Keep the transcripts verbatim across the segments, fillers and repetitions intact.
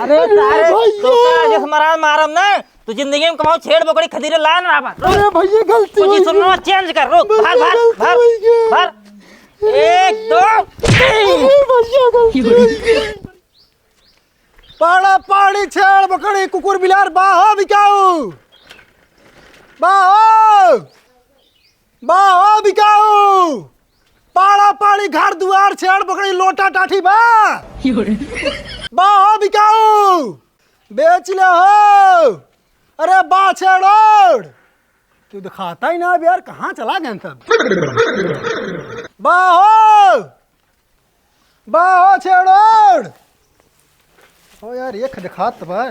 अरे अरे सारे भैया। तोका जस मरान मारम ना, तू जिंदगी में कमाओ छेड़ बोकड़ी खदीरे लान रहा बा। अरे भैया, गलती हो गई। Position change कर, रुक, भैया, भर, भर, गलती भर, हो गई। भर। एक, दो, तीन। अरे भैया, गलती हो गई। पाड़ा पाड़ी छेड़ बोकड़ी कुकुर बिलार बाहो बिकाऊ। बाहो। बाहो बिकाऊ। पाड़ा पाड़ी घर दुआर छेड़ बोकड़ी लोटा टाठी बा। बाहो बिकाऊ। बेच ले हो। अरे बा छेड़ोड़। तू दिखाता ही ना अब यार, कहाँ चला गए सब? बाहो। बाहो छेड़ोड़। ओ यार, एक दिखात बा।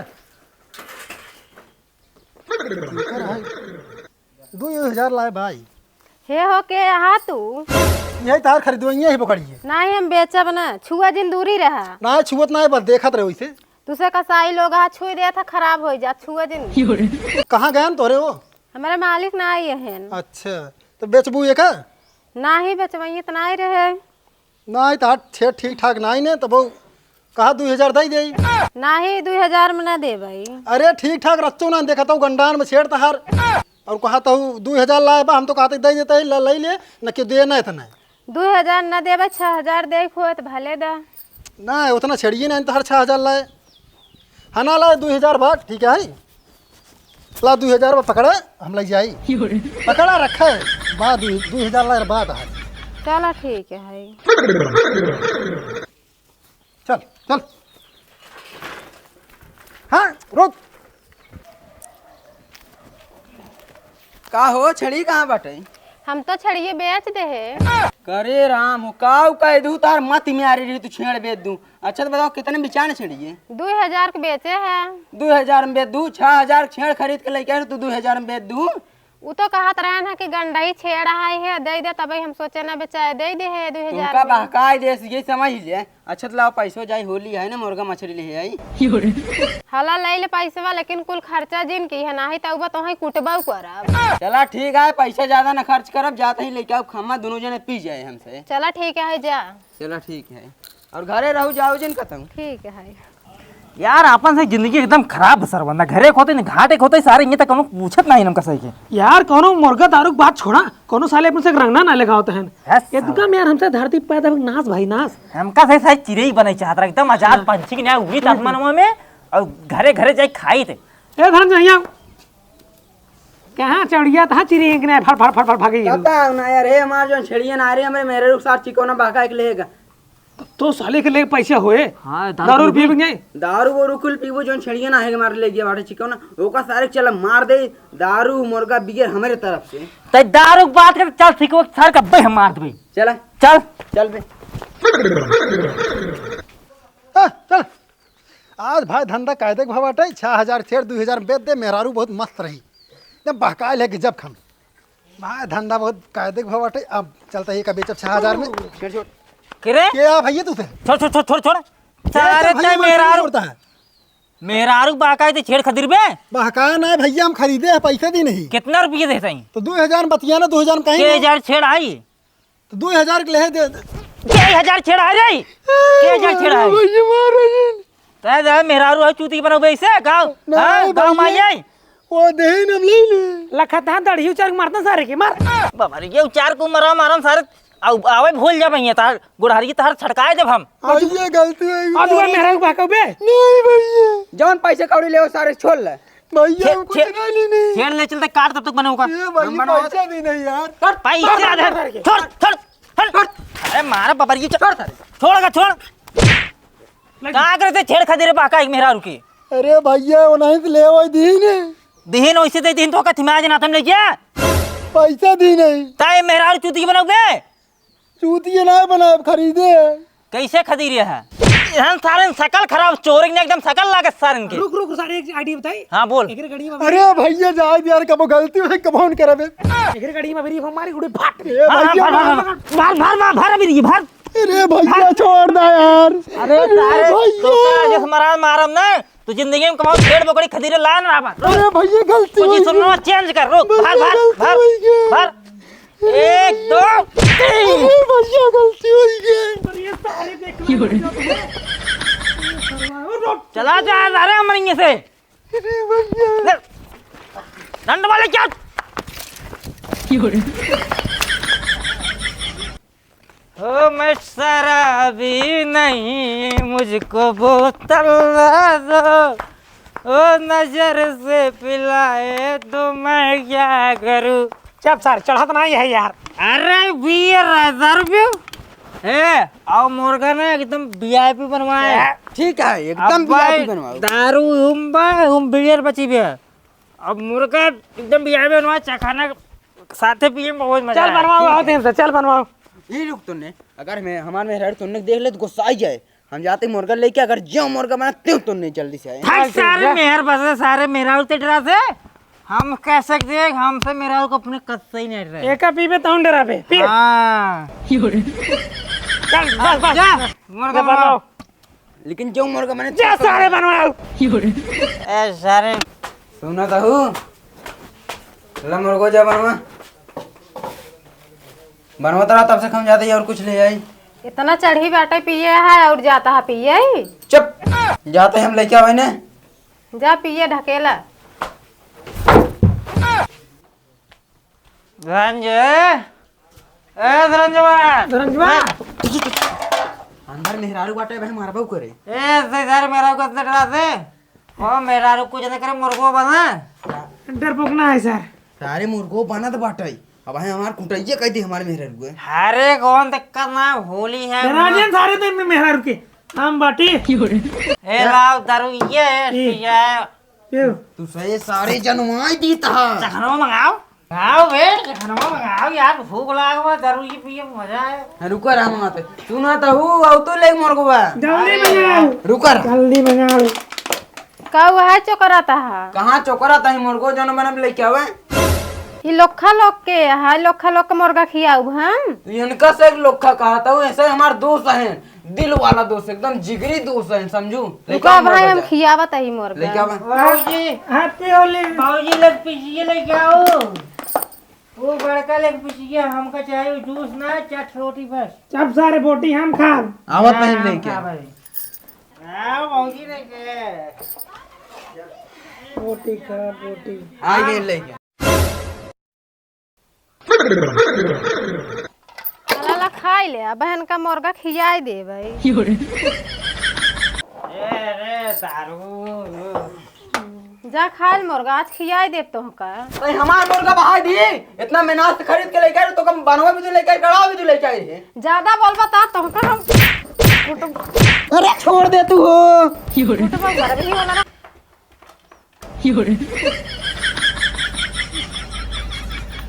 दू हजार लाए भाई। हे हो, के अहा तू? यही तार खरीदो, यही पकड़िए। नाही, हम बेचब ना, छुआ जिन दूरी रहा। ना छुअत ना है, बस देखत रहे वैसे। तुसे कसाई लोग आ छुई देत है, खराब हो जा, छुआ जिन। कहाँ गए तोरे वो? हमारे मालिक ना आई है। अच्छा, तो बेचबू ये का? नाही, बेचवाइए तो नाही रहे। नाही, तहार छेड़ ठीक ठाक नाही ने, तब वो कहा दू हजार दे दे। नाही, दू हजार में ना दे भाई। अरे ठीक ठाक रच्चो ना देखा तो गंडान में छेड़ तहार। और कहा तो दू हजार लाए बा, हम तो कहते दे देते हैं, ल-, ले ले, न क्यों दे ना इतना। दू हजार ना देबे, छह हजार दे खोए तो भले दा। ना, उतना छेड़िए ना, तहार छह हजार लाए। हाँ ना लाए, दू हजार बा, ठीक है। ला दू हजार बा, पकड़ा, हम लग जाई। पकड़ा रखे, बा दू, दू हजार लाए बा तहार। चला ठीक है। चल, चल। हाँ, रुक। का हो, छेड़ी कहाँ बाटे? हम तो छेड़िए बेच दे है। करे राम हो, काऊ कह दू, तार मत में आ रही, तू छेड़ बेच दू। अच्छा तो बताओ, कितने बिचाने छेड़िए? दू हजार के बेचे है। दू हजार में बेच दू, छह हजार के छेड़ खरीद के लेके आए, तू दू हजार में बेच दू। उ तो कहत रहन है कि गंडई छेड़ आई है, दे दे, तबे हम सोचे ना बेचाए, दे दे है दू हजार तुमका में। बहकाए दे, ये समझ ले। अच्छा तो लाओ, पैसो जाई, होली है ना, मुर्गा मछली ले आई। हला ले ले पैसवा, लेकिन कुल खर्चा जिन की है, नाही तो उबा तोहे कुटबा करब। चला ठीक है, पैसा ज्यादा ना खर्च करब, जाते ही लेके आओ खम्मा, दोनों जने पी जाए हमसे। चला ठीक है, जा। चला ठीक है, और घरे रहू, जाओ जिन कतहूँ। ठीक है। यार, आपन से जिंदगी एकदम खराब बसर बंदा। घरे खोते न घाटे खोते सारे, ये तक कौनो पूछत नाही इनका सही के। यार, कौनो मुर्गा दारू के बात छोड़ा, कौनो साले अपन से रंगना ना लगावत हैं। यस, ये साला। दुकान में यार हमसे धरती पैदा हो नाश भाई नाश। हमका से शायद चिरई बने चाहत रहा, एकदम आजाद हाँ। पंछी के न्याय उड़ित आसमानवा में और घरे घरे जाए खाई थे। ए धनंजय, यहाँ कहाँ चढ़िया था चिरई के न्याय फड़ फड़ फड़ फड़ भागी। पता ना यार, हे हमार जौन छेड़िया ना आ रही, हमरे मेरे रुख साथ चिकोना बहका एक लेगा। तो साले के लेके पैसे होए? हाँ, दारू दारू पीबे। पीबेंगे? दारू वो रुकुल पीबो, जौन छेड़िया ना है, हमारे ले गया बाटे चिकौना, ओका सारे के चला मार दे, दारू मुर्गा बियर हमारे तरफ से। तै दारू के बात कर, चल ठीक हो, सर का बे हम मार देबे। चला। चल। चल बे। आ, चल। आज भाई धंधा कायदे के भाव बाटे, छह हजार छेड़ दू हजार में बेच दे, मेहरारू बहुत मस्त रही। जब बहकाए लेके जब खम। भाई, धंधा बहुत कायदे के भाव बाटे। अब चलता है, का बेचब छह हजार में। छोड़, छोड़। के रे? के आ भैया तू से? छोड़, छोड़, छोड़, छोड़, छोड़। सारे भैया, तय मैं मेहरारू छोड़ता है। मेहरारू बहकाए थे छेड़ खदीर बे? बहकाए ना भैया, हम खरीदे हैं, पैसे दी नहीं। कितना रुपये दे सही? तो दू हजार में बतिया ना, दू हजार में कहीं के नहीं। हजार छेड़ आई? तो दू हजार के ले दे। के हजार छेड़ आई रे? के हजार छेड़ आई? भैया, मार रहे हैं। तय दे मेहरारू है, चूती बनोगे इसे? गाँव, नहीं हाँ, गाँव में भैया। आई? वो देही न हम ले ले। लखत हाँ, दड़ियो चार मारता सारे के, मार। बाबा रे, ये चार को मरा मारम सारे। आउ, आवे भूल जा भैया, तार गुड़हरी तार छटकाए जब हम। आज ये गलती हो गई। आज वो मेहरारू बहकाऊ बे। नहीं भैया। जौन पैसे कौड़ी ले, वो सारे छोड़ ले। भैया, छे-, हम कुछ छे-, ना ली नहीं। छेड़ ले चलते, काट तब तक बने होगा। ये भैया, हम बनवा पैसा दी नहीं यार। पैसा दे। छोड़, छोड़, छोड़। अरे मारा बाबा रे, ये छोड़, छोड़ का, छोड़। का करते छेड़ खदीर बहका एक मेहरारू के? अरे भैया, वो नहीं तो ले वो दीन है। दीन वैसे दे दीन तो का थिमा जना तुम ले गया। पैसा दी नहीं। ताए मेहरारू चूती बनाओगे? चूती ना बनाए, खरीदे है। कैसे खदीरे है? हम सारे सकल खराब, चोर ने एकदम सकल लागे सारन के। रुक, रुक, सारे एक आइडिया बताई। हाँ, बोल। एकरे गड़ी में अरे भैया, जाए यार, कबो गलती हो, कबो न करबे। एकरे गड़ी में अभी हमारी उड़े फाट। ए हाँ, हाँ, भैया, भर, भर, भर, भर, भर, भर, भर, अभी भर। अरे भैया, छोड़ दे यार। अरे अरे सारे, भैया। तो का, जस मरा मारम ना, तो जिंदगी में कमाओ, छेड़ बोकड़ी खदीरे लान रहा बा। अरे भैया, गलती हो गई। Position change कर, रुक, भैया, भर, भर, गलती भर, हो गई। भर। एक, दो, तीन। अरे भैया, गलती हो गई। अरे सारे देख लो। चला जा, जा रे हमरे हियाँ से। ले, डंड वाले क्या? ओ मैं शराबी नहीं, मुझको बोतल ला दो, ओ नजर से पिलाए तो मैं क्या करूँ? चुप सर, चढ़त नाही है यार। अरे बियर है, दारू पियो। ए, आओ मुर्गा ना एकदम वीआईपी बनवाए। ए, ठीक है, एकदम अब भाई, वीआईपी बनवाओ। दारू हम बा, हम बियर बची बे। अब मुर्गा एकदम वीआईपी बनवाए, चखाना साथे पिए में बहुत मजा चल आए। बनवाओ, आओ दिन से, चल बनवाओ। ई रुक तूने, अगर मैं, हमार मेहरारू तूने देख ले तो गुस्सा आ जाए। हम जाते मुर्गा लेके, अगर जो मुर्गा बना, त्यों तूने जल्दी से आए। भाग सारे मेहर बसे, सारे मेहरारू ते डरा से। हम कह सकते हैं, हमसे मेहरारू को अपने कद से ही नहीं डरे। एका पीबे तौन डराबे, पी। हाँ। चल, बस, बस। जा, मुर्गा जा, बनाओ। बनाओ। लेकिन जो मुर्गा बने, जा सारे बनवाओ। ए, सारे। सुना तो हूँ। ला मुर्गो जा बनवा। बनवा तो रहा, तब से हम जाते ही और कुछ ले आई। इतना चढ़ी बाटे पिए है और जाता है पिए ही। चुप। जाते हम लेके आवे ने। जा पिए ढकेला। धनंजय, ए धनंजयवा। धनंजयवा। अंदर मेहरारू बाटे भाई, मारबो करे। ए, से सर मेहरारू को इतना डरा से? ओ मेहरारू कुछ नहीं करे, मुर्गो बना। डरपोक ना है सर। सारे मुर्गो बनत बाटे। अब है हमार कुटैया कह दी हमारे मेहरारू के। अरे कौन दिक्कत ना, होली है। राजन सारे तो इनमें मेहरारू के। हम बाटी। ए लाओ दारू ये है, ये। पिया है। पियो। तू सही सारे जनवाई दी था। चखनवा मंगाओ। आओ बे, चखनवा मंगाओ यार, भूख लाग बा, दारू ये पिए मजा है। हाँ, रुका रहा मंगाते। तू ना तो हूँ, आओ तो ले मुर्गवा। जल्दी मंगाओ। रुका रहा। जल्दी मंगाओ। का हुआ है चोकरा तहा? कहाँ चोकरा तही मुर्गो जौन बनम लेके आवे? ई लोखा लोग के, हाय लोखा लोग के मुर्गा खियाऊ हम। तू इनका से एक लोखा कहा था, ऐसे हमार दोस्त हैं, दिल वाला दोस्त, एकदम जिगरी दोस्त हैं, समझू? लेके रुका आओ भाई, मुर्गा हम जा। खियावत ही मुर्गा। लेके आवे। बाबूजी, हैप्पी होली। बाबूजी, लेग पीस ये लेके आओ। वो बड़का लेग पीस ये हमका चाहिए, जूस ना, चट रोटी बस। चप सारे बोटी हम खाब। आवत हाँ, नहीं हम लेके। खाब अभी। आओ बाबूजी लेके। बोटी खा, बोटी। आ गए लेके। चला ला खाई ले, अब बहन का मुर्गा खियाई देबै। ए रे दारू। जा खाइल मुर्गा, आज खियाई देब तोहका। अरे हमार मुर्गा बहाई दी, इतना मेहनत से खरीद के लेके आए, तो कम बनवा भी तो लेके आए, गड़ावा भी तो लेके आए रे। ज्यादा बोलबा ता तोहका हम कुटुम। अरे छोड़ दे तू हो। कुटुम घर भी होला ना।